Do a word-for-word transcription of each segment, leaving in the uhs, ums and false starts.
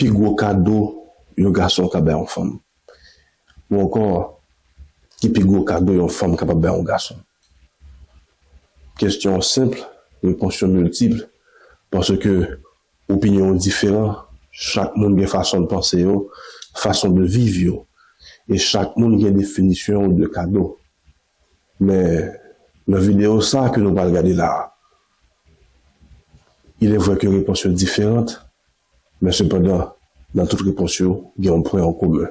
pi gwo kado yon gason ka bay yon fanm? Ou ankò, ki pi gwo kado yon fanm kapab bay yon gason? Kesyon an senp, repons yo miltip, paske opinyon yo diferan, chak moun gen fason de panse yo, fason de viv yo, e chak moun gen definisyon yo de kado. Men nan videyo sa ke nou pral gade la a, il est vrai que repons yo diferan, men sepandan, nan tout repons yo, gen yon pwen an komen,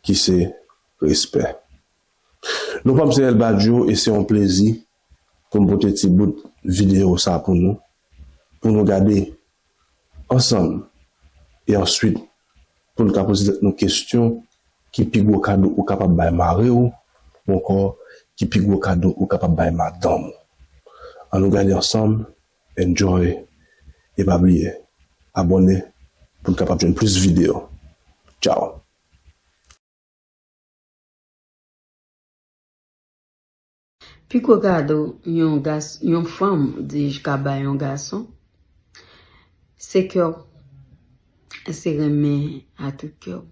ki se respè. Non pa m se El Badio e se yon plezi pou m pote ti bout videyo sa pou nou, pou nou gade ansanm, e answit pou n ka poze tèt nou kesyon, ki pi gwo kado ou kapab bay mari w, ou ankò ki pi gwo kado ou kapab bay madanm ou? An nou gade ansanm, enjoy, e pa bliye abòne pou n kapab jwenn plis videyo. Tchao. Pi gwo kado yon gas yon fanm di ka bay yon gason, se kè w, se renmen a tout kè w.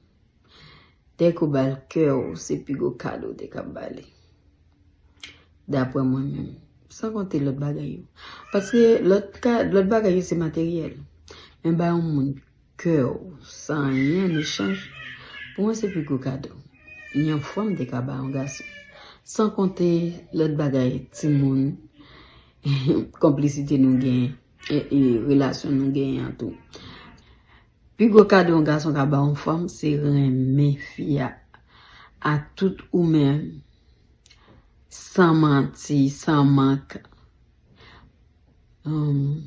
Dèk ou ba l kè w, se pi gwo kado w te ka ba li. Daprè mwen menm. San konte lòt bagay yo. Paske lòt ka, lòt bagay yo se materyèl. Men ba yon moun kè w san anyen an echanj, pou mwen se pi gwo kado yon fanm te ka ba yon gason. San konte lòt bagay, timoun, konplisite nou genyen, e, e relasyon nou genyen an tou. Pi gwo kado yon gason ka ba yon fanm se renmen fi a, a tout ou menm, san manti, san mank. Humm,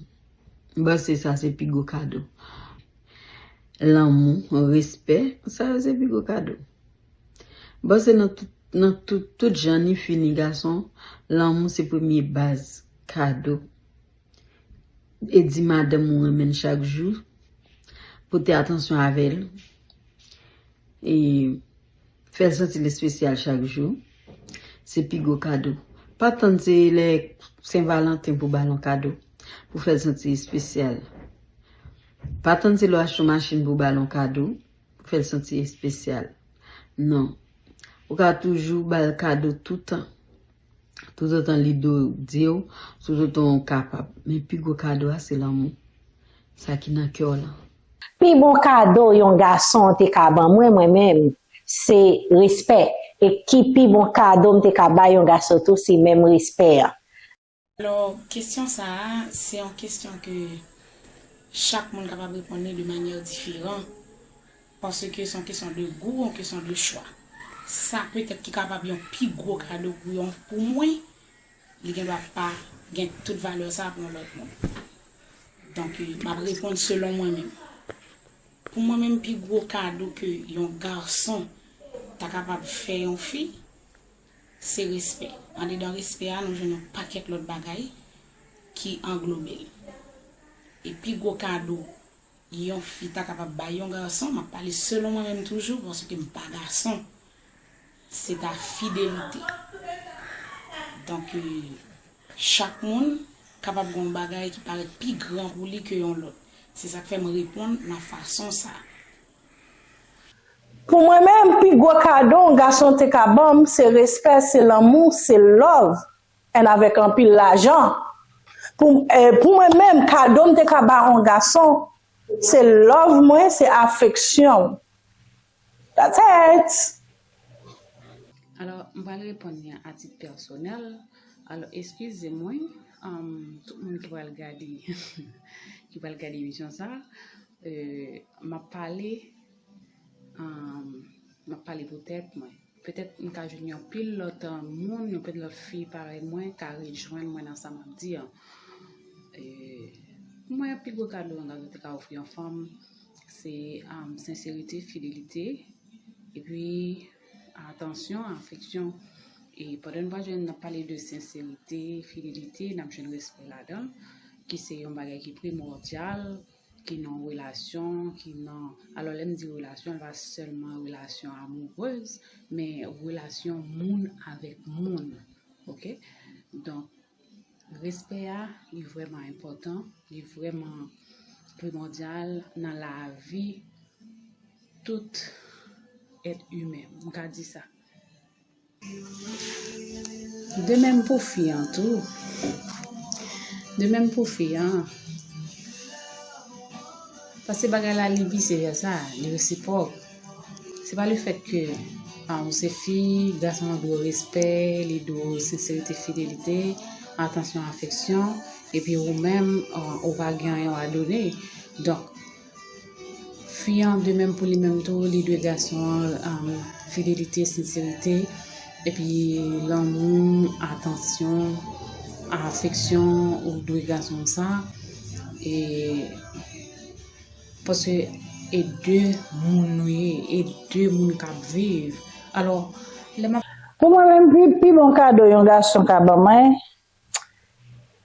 m panse sa se pi gwo kado. Lanmou, respè, sa yo se pi gwo kado. M panse nan tout, nan tout, tout jan, ni fi ni gason, lanmou se premye baz kado. E di madanm ou renmen l chak jou, pote atansyon avè l, e fè l santi l espesyal chak jou, se pi gwo kado. Pa tann se lè Sen Valanten pou ba l yon kado, pou fè l santi espesyal. Pa tann se lè w achte yon machin pou ba l yon kado, pou fè l santi espesyal. Non. Ou ka toujou ba l kado toutan. Toutotan li dwe w di w, toutotan w kapab. Men pi gwo kado a se lanmou. Sa ki nan kè w lan. Pi bon kado yon gason te ka ban mwen, mwen menm, se respè. E ki pi bon kado m te ka bay yon gason tou, se menm respè an. Alò, kesyon sa a, se yon kesyon ke chak moun kapab reponn li de manyè diferan, paske se yon kesyon de gou, yon kesyon de chwa. Sa petèt ki kapab yon pi gwo kado pou yon, pou mwen, li gendwa pa gen tout valè sa pou yon lòt moun. Donk, m ap reponn selon mwen menm. Pou mwen menm, pi gwo kado ke yon gason ta kapab fè yon fi, se respè. Andedan respè a, nou jwenn yon pakèt lòt bagay ki anglobe l. E pi gwo kado yon fi ta kapab bay yon gason, m ap pale selon mwen menm toujou, paske m pa gason, se ta fidelite. Donk, chak moun kapab gen yon bagay ki parèt pi gran pou li ke yon lòt. Se sa k fè m reponn nan fason sa a. Pou mwen menm, pi gwo kado yon gason te ka ban m, se respè, se lanmou, se love, and avèk anpil lajan. Pou, eh, pou mwen menm, kado m te ka ba yon gason, se love mwen, se afeksyon. That's it! Alò, m pral reponn li a tit pèsonèl. Alò, eskize mwen, um, tout moun ki pral gade, ki pral gade emisyon sa, euh, m ap pale, um, m ap pale pou tèt mwen. Petèt m ka jwenn yon pil lòt, um, moun, yon pil lòt fi parèy mwen ka rejwenn mwen nan sa m ap di an. Euh, pou mwen, pi gwo kado yon gason te ka ofri yon fanm, se, um, senserite, fidelite, epi atansyon, afeksyon. E pandan nou pral jwenn, n ap pale de senserite, fidelite, n ap jwenn respè ladan l, ki se yon bagay ki primòdyal, ki nan relasyon, ki nan, alò lè m di relasyon, l pa sèlman relasyon amourèz, men relasyon moun avèk moun. Oke? Donk, respè a, li vrèman enpòtan, li vrèman primòdyal nan lavi tout èt imen. M ka di sa. De menm pou fi an tou. De menm pou fi an. Paske bagay la, li visye vèsa, li resipwòk. Se pa lefèt ke, ah, ou se fi, gason an dwe w respè, li dwe w senserite, fidelite, atansyon, afeksyon, epi ou menm, ah, ou pa gen anyen w a done. Donk, fi an, de menm pou li menm tou, li dwe gason an, um, fidelite, senserite, epi lanmou, atansyon, afeksyon, ou dwe gason sa. E paske e de moun nou ye, e de moun k ap viv. Alò, lè m ap Pou mwen menm, pi, pi bon kado yon gason ka ban mwen,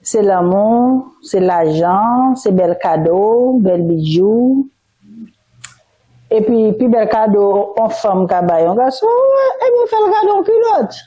se lanmou, se lajan, se bèl kado, bèl bijou. Epi, pi bèl kado yon fanm ka bay yon gason, e byen fè l kado yon kilòt.